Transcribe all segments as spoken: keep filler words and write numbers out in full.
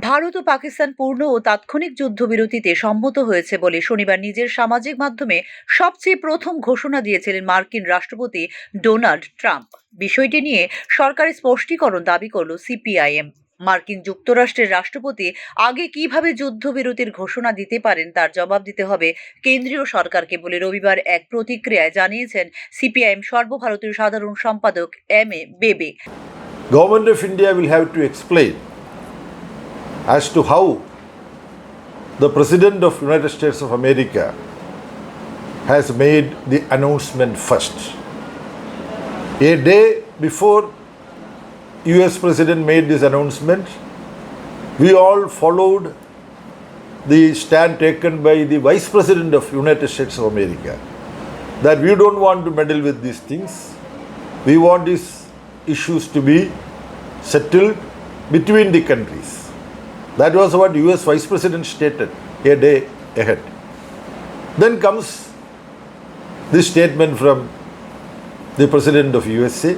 ভারত ও পাকিস্তান পূর্ণ ও তাৎক্ষণিক যুদ্ধবিরতিতে সম্মত হয়েছে বলে শনিবার নিজের সামাজিক মাধ্যমে সবচেয়ে প্রথম ঘোষণা দিয়েছিলেন মার্কিন রাষ্ট্রপতি ডোনাল্ড ট্রাম্প। বিষয়টি নিয়ে সরকারি স্পষ্টীকরণ দাবি করল সিপিআইএম। মার্কিন যুক্তরাষ্ট্রের রাষ্ট্রপতি আগে কিভাবে যুদ্ধবিরতির ঘোষণা দিতে পারেন, তার জবাব দিতে হবে কেন্দ্রীয় সরকারকে বলে রবিবার এক প্রতিক্রিয়ায় জানিয়েছেন সিপিআইএম সর্বভারতীয় সাধারণ সম্পাদক M A baby. Government of India will have to explain as to how the President of United States of America has made the announcement first. A day before U S President made this announcement, we all followed the stand taken by the Vice President of United States of America, that we don't want to meddle with these things. We want these issues to be settled between the countries. That was what U S Vice President stated a day ahead. Then comes this statement from the President of U S A.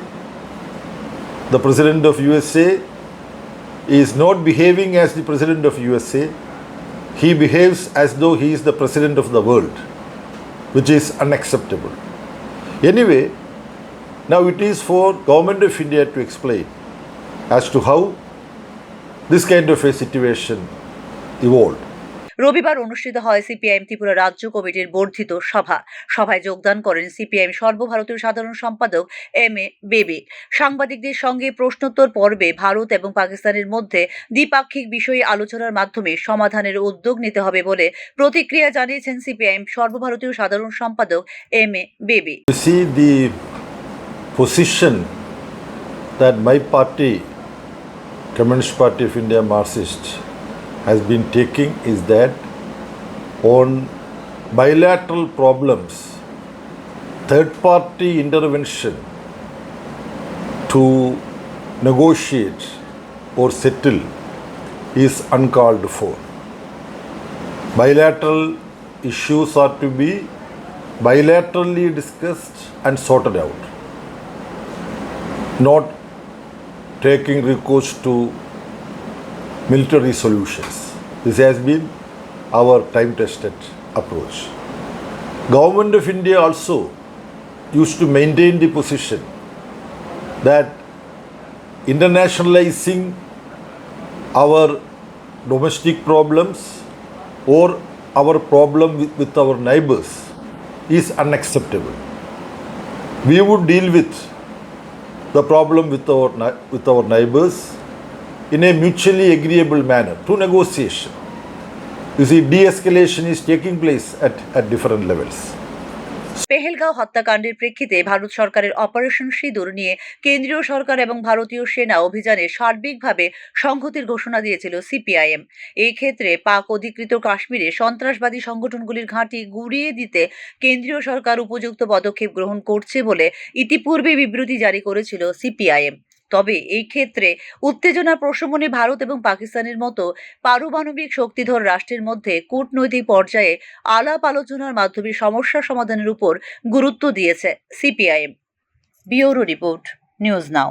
The President of U S A is not behaving as the President of U S A. He behaves as though he is the President of the world, which is unacceptable. Anyway, now it is for Government of India to explain as to how this kind of a situation evolved. রবিবার অনুষ্ঠিত হয় সিপিআইএম ত্রিপুরা রাজ্য কমিটির বর্ধিত সভা। সভায় যোগদান করেন সিপিআইএম সর্বভারতীয় সাধারণ সম্পাদক এম এ বেবি। সাংবাদিকদের সঙ্গে প্রশ্নোত্তর পর্বে ভারত এবং পাকিস্তানের মধ্যে দ্বিপাক্ষিক বিষয়ে আলোচনার মাধ্যমে সমাধানের উদ্যোগ নিতে হবে বলে প্রতিক্রিয়া জানিয়েছেন সিপিআইএম সর্বভারতীয় সাধারণ সম্পাদক M A baby. You see, the position that my party, Communist Party of India Marxist, has been taking is that on bilateral problems, third party intervention to negotiate or settle is uncalled for. Bilateral issues are to be bilaterally discussed and sorted out, not taking recourse to military solutions. This has been our time-tested approach. Government of India also used to maintain the position that internationalizing our domestic problems or our problem with, with our neighbors is unacceptable. We would deal with the problem with our, with our neighbors in a mutually agreeable manner through negotiation. You see, de-escalation is taking place at, at different levels. Pahalgam হত্যাকাণ্ডের প্রেক্ষিতে ভারত সরকারের অপারেশন সিঁদুর নিয়ে কেন্দ্রীয় সরকার এবং ভারতীয় সেনা অভিযানে সার্বিকভাবে সংহতির ঘোষণা দিয়েছিল সিপিআইএম। এই ক্ষেত্রে পাক অধিকৃত কাশ্মীরে সন্ত্রাসবাদী সংগঠনগুলির ঘাঁটি গুড়িয়ে দিতে কেন্দ্রীয় সরকার উপযুক্ত পদক্ষেপ গ্রহণ করছে বলে ইতিপূর্বে বিবৃতি জারি করেছিল সিপিআইএম। তবে এই ক্ষেত্রে উত্তেজনা প্রশমনে ভারত এবং পাকিস্তানের মতো পারমাণবিক শক্তিধর রাষ্ট্রের মধ্যে কূটনৈতিক পর্যায়ে আলাপ আলোচনার মাধ্যমে সমস্যা সমাধানের উপর গুরুত্ব দিয়েছে CPIM. Bureau report, news now.